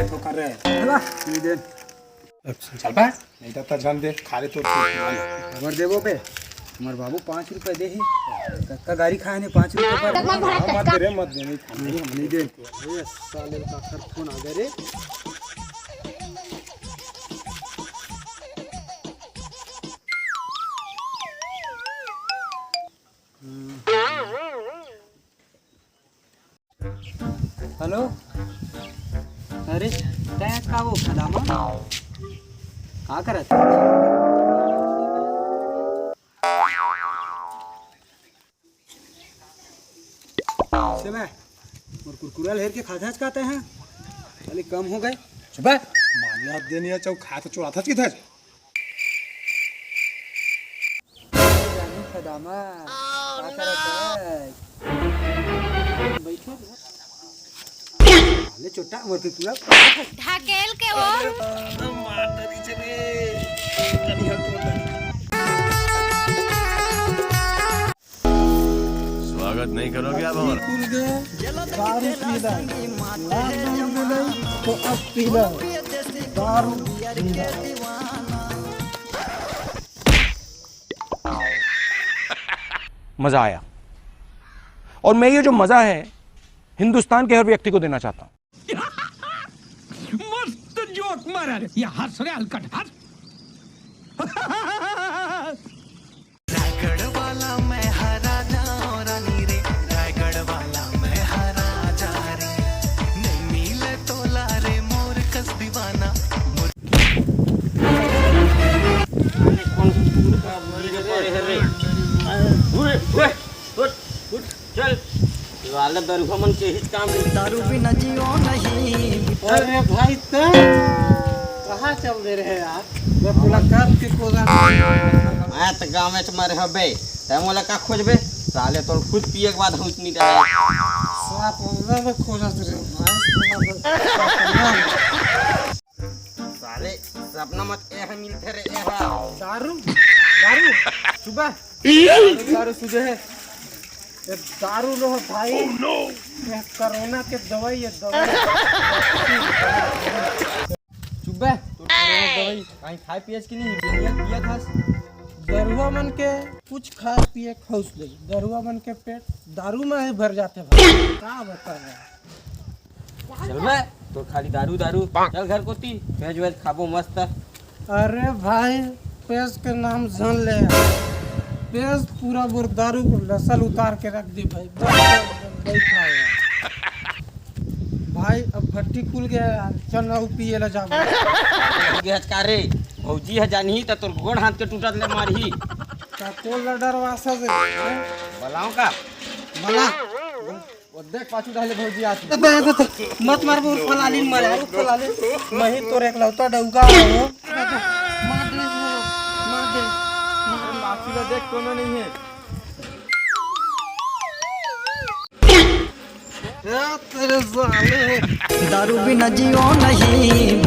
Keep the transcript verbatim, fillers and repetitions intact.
तो कर रहे हैं। चला, नहीं दे। चल बे, नहीं तो झन दे, खा ले तो। खबर देबो बे, हमर बाबू पाँच रुपया दे ही। कत्ता गारी खाए ने पाँच रुपया पर। मत दे रे, मत दे, नहीं खाने, हम नहीं दे। ए, साले का खर फोन आ गया रे। हेलो, अरे, तैं का वो खदामा? का करत? से मैं, मोर कुरकुरा ल हेर के खाथस का तैं ह? खाली कम हो गए। चुप बे। मानिया देनिया चौ खा तो चुराथस किधर? जानी खदामा, का करत है? बैठो। ले चोटा, मोर के पूरा ढकेल के वो। स्वागत नहीं करोगे आप हमारा? खुल गए, दारू पीला। लॉकडाउन में नहीं, तो अब पीला। दारू पीला। मजा आया। और मैं ये जो मजा है, हिंदुस्तान के हर व्यक्ति को देना चाहता हूँ। मस्त जोक मारा रे, ये हंस रे हलकट हंस। रायगढ़ वाला मैं हरा जाऊं रानी रे, रायगढ़ वाला मैं हरा जा रे। नहीं मिले तोला रे मोर कस दीवाना। उठ, उठ, चल। वाले दरुआ मन के ही काम है। दारू बिना जियो नहीं। अरे भाई, त कहाँ चल दे रहे यार? मैं मुलाकात के खोजा। मैं तो गाँव में मरे हबे, तै मोला का खोजबे? साले तोर खुद पिए के बाद होश नहीं रहे। साफ में खोजत रहे भाई। साले, सपना मत ए ह मिलथे रे, ए ह। दारू? दारू? सुबह? दारू सुबह है। ये दारू लो भाई। ये कोरोना के दवाई, ये दवाई। सुबह? तो कोरोना दवाई कहीं खाए पिए कि नहीं? बिरिया पिया था? दरुआ मन के कुछ खाए पिए के हौस ले। दरुआ मन के पेट दारू में ही भर जाते भाई। का बताएं? चल बे, तो खाली दारू, दारू। चल घर कोती, भेज वेज खाबो मस्त। अरे भाई, पेज के नाम जान ले। पेज पूरा बोर दारू को नसल उतार के रख दी भाई। बस, बस, बस, बस, बस, भाई। भाई, अब भट्टी खुल गया यार, चल ना, ऊ पिए ला जाबो। हो गया का रे? भौजी ह जानही त तोर गोड़ हाथ के टूटत ले मारही। का कोल डरवासा से? बलाओ का? बला। वो देख, पाछू डाले भौजी आती। अबे, अबे, अबे, मत मार, वो फलाली मारे, वो फलाली। मैं ही तोर एकलौता डौगा हो। मार दे, मार दे। पाछू ला देख, कोनो नहीं है। ए, तेरे साले। दारू बिना जियो नहीं,